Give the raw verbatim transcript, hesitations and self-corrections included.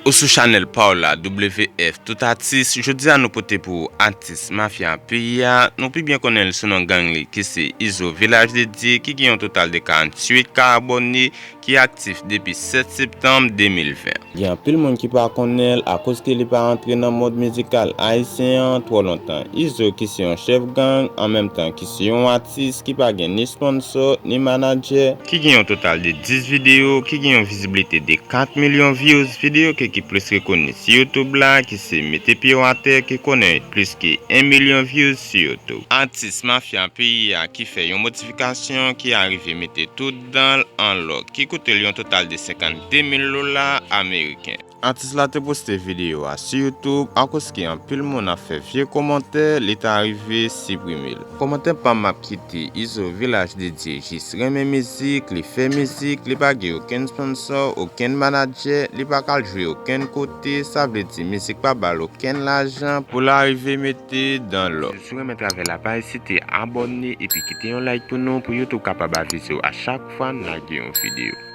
Ou sou chanèl pa w la, W F Tout Atis. Jodi a nou pote pou ou atis mafya peyi a, nou pi byen konnen l sou non gang li ki se Izo Vilaj Dedye, ki gen yon total de karanntuit K abòne, ki aktif depi sèt septanm de mil ven. Gen anpil moun ki pa konnen l akoz ke li pa rantre nan mond mizikal ayisyen an twò lontan. Izo ki se yon chèf gang, an menm tan ki se yon atis ki pa gen ni sponsò, ni manadjè, ki gen yon total de dis videyo, ki gen yon vizibilite de kat milyon views, videyo ke ki plis rekoni sou YouTube la, ki se Mete pye w atè, ki konnen plis ke en milyon views sou YouTube. Atis mafya peyi a ki fè yon modifikasyon ki arive mete tout dan l an lò, ki koute l yon total de senkannde mil dola ameriken. Atis la te poste videyo a sou YouTube akoz ke anpil moun ap fè vye kòmantè, li ta rive siprime l. Kòmantè pa m ap kite Izo Vilaj Dedye jis renmen mizik, li fè mizik, li pa gen okenn sponsò, okenn manadjè, li pa ka al jwe okenn kote, sa vle di mizik pa ba l okenn lajan pou l arive mete dan lò. Si w renmen travay la, pa ezite abòne epi kite yon like pou nou, pou YouTube kapab avize w a chak fwa n lage yon videyo.